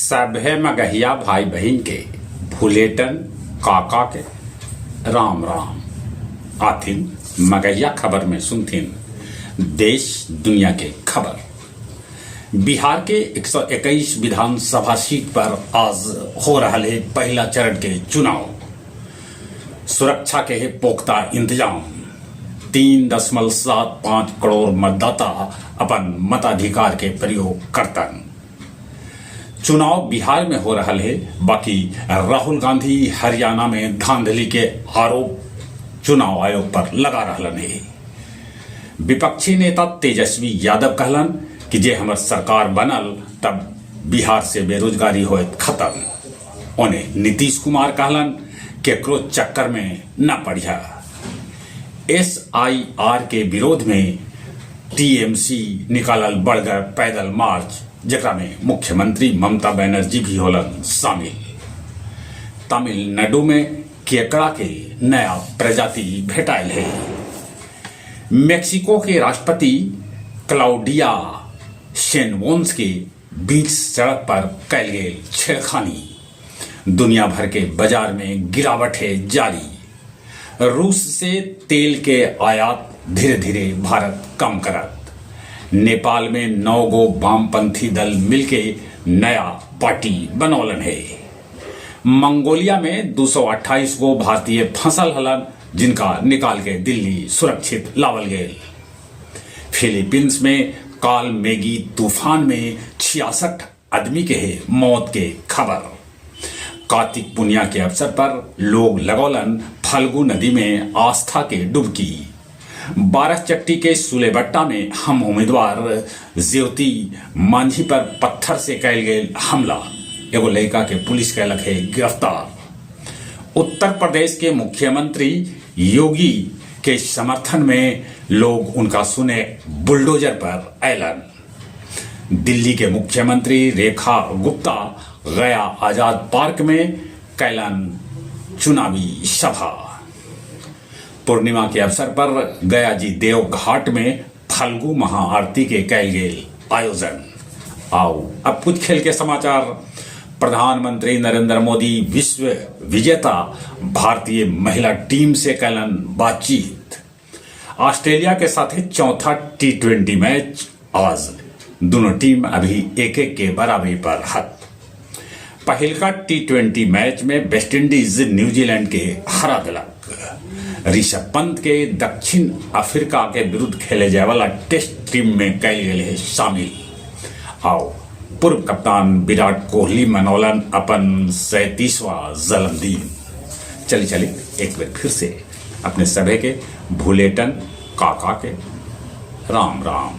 सभे मगहिया भाई बहिन के भुलेटन काका के राम राम। आथिन मगहिया खबर में सुनथिन देश दुनिया के खबर। बिहार के 121 विधानसभा सीट पर आज हो रहा है पहला चरण के चुनाव। सुरक्षा के है पुख्ता इंतजाम। 3.75 करोड़ मतदाता अपन मताधिकार के प्रयोग करतन। चुनाव बिहार में हो रहा है, बाकी राहुल गांधी हरियाणा में धांधली के आरोप चुनाव आयोग पर लगा रहलन है। विपक्षी नेता तेजस्वी यादव कहलन कि जे हमर सरकार बनल तब बिहार से बेरोजगारी होयत खत्म। ओने नीतीश कुमार कहलन केकरो चक्कर में न पड़िया। एसआईआर के विरोध में टीएमसी निकालल बड़गर पैदल मार्च, जेकरा में मुख्यमंत्री ममता बनर्जी भी होलन शामिल। तमिलनाडु में केकड़ा के नया प्रजाति भेटायल है। मेक्सिको के राष्ट्रपति क्लाउडिया शेनबॉम के बीच सड़क पर कैल गेल छेड़खानी। दुनिया भर के बाजार में गिरावट है जारी। रूस से तेल के आयात धीरे धीरे भारत कम करत। नेपाल में 9 गो वामपंथी दल मिलके नया पार्टी बनौलन है। मंगोलिया में 228 गो भारतीय फंसल हलन, जिनका निकाल के दिल्ली सुरक्षित लावल गेल। फिलीपींस में काल मेगी तूफान में 66 आदमी के है मौत के खबर। कार्तिक पुनिया के अवसर पर लोग लगौलन फल्गु नदी में आस्था के डुबकी। बारहचट्टी के सुलेबट्टा में हम उम्मीदवार ज्योति मांझी पर पत्थर से कैल गेल हमला। एगो लड़का के पुलिस कैलक है गिरफ्तार। उत्तर प्रदेश के मुख्यमंत्री योगी के समर्थन में लोग उनका सुने बुलडोजर पर ऐलन। दिल्ली के मुख्यमंत्री रेखा गुप्ता गया आजाद पार्क में कैलन चुनावी सभा। पूर्णिमा के अवसर पर गया जी देव घाट में फल्गु महाआरती के कैल गेल आयोजन। आओ अब कुछ खेल के समाचार। प्रधानमंत्री नरेंद्र मोदी विश्व विजेता भारतीय महिला टीम से कैलन बातचीत। ऑस्ट्रेलिया के साथ चौथा टी20 मैच आज। दोनों टीम अभी 1-1 के बराबरी पर हत। पहिलका टी20 मैच में वेस्टइंडीज न्यूजीलैंड के हरा दिलक। ऋषभ पंत के दक्षिण अफ्रीका के विरुद्ध खेले जाए वाला टेस्ट टीम में कैल गेल है शामिल। आओ पूर्व कप्तान विराट कोहली मनौलन अपन 37वां जन्मदिन। चली चली एक बार फिर से अपने सभे के भूलेटन काका के राम राम।